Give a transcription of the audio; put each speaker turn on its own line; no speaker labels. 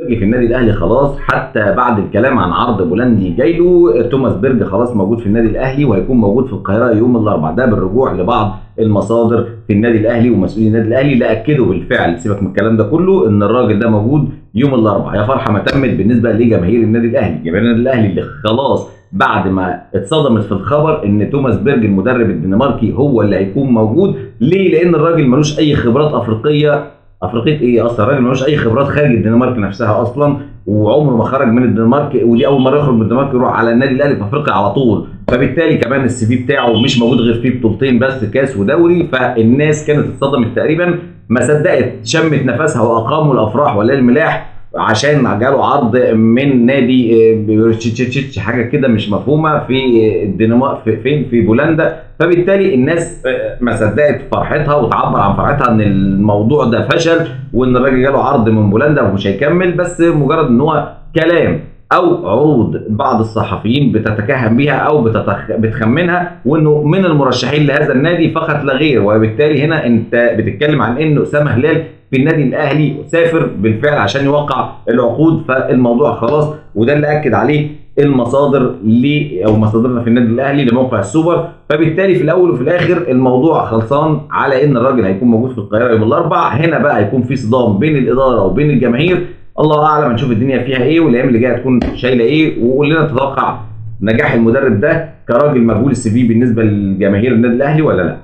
في النادي الاهلي خلاص، حتى بعد الكلام عن عرض بولندي جايله، توماس بيرج خلاص موجود في النادي الاهلي وهيكون موجود في القاهرة يوم الاربعاء. ده بالرجوع لبعض المصادر في النادي الاهلي ومسؤولين النادي الاهلي اللي اكدوا بالفعل، سيبك من الكلام ده كله، ان الراجل ده موجود يوم الاربعاء. يا فرحه ما تمت بالنسبة لجماهير النادي الاهلي، جماهير النادي الاهلي اللي خلاص بعد ما اتصدمت في الخبر ان توماس بيرج المدرب الدنماركي هو اللي هيكون موجود. ليه؟ لان الراجل ملوش اي خبرات افريقية. افريقية ايه اصلا؟ الراجل ملوش اي خبرات خارج الدنمارك نفسها اصلا، وعمره ما خرج من الدنمارك، ودي اول مرة يخرج من الدنمارك يروح على النادي الاهلي في افريقيا على طول. فبالتالي كمان ال CV بتاعه مش موجود غير فيه بطولتين بس، كاس ودوري. فالناس كانت اتصدمت تقريبا، ما صدقت، شمت نفسها واقاموا الافراح ولا الملاح عشان جاله عرض من نادي تشيتش حاجة كده مش مفهومه في الدنمارك، فين؟ في بولندا. فبالتالي الناس ما صدقت فرحتها وتعبر عن فرحتها ان الموضوع ده فشل وان الراجل جاله عرض من بولندا ومش هيكمل، بس مجرد ان هو كلام او عروض بعض الصحفيين بتتكهن بيها او بتخمنها، وانه من المرشحين لهذا النادي فقط لا غير. وبالتالي هنا انت بتتكلم عن انه اسامة هلال في النادي الاهلي سافر بالفعل عشان يوقع العقود، فالموضوع خلاص. وده اللي اكد عليه المصادر او مصادرنا في النادي الاهلي لموقع السوبر. فبالتالي في الاول وفي الاخر الموضوع خلصان على ان الراجل هيكون موجود في القاهرة يوم الاربعاء. هنا بقى هيكون في صدام بين الادارة وبين الجماهير، الله اعلم، هنشوف الدنيا فيها ايه والايام اللي جاية هتكون شايله ايه. وقول لنا تتوقع نجاح المدرب ده كراجل مجهول السي في بالنسبة لجماهير النادي الاهلي ولا لا؟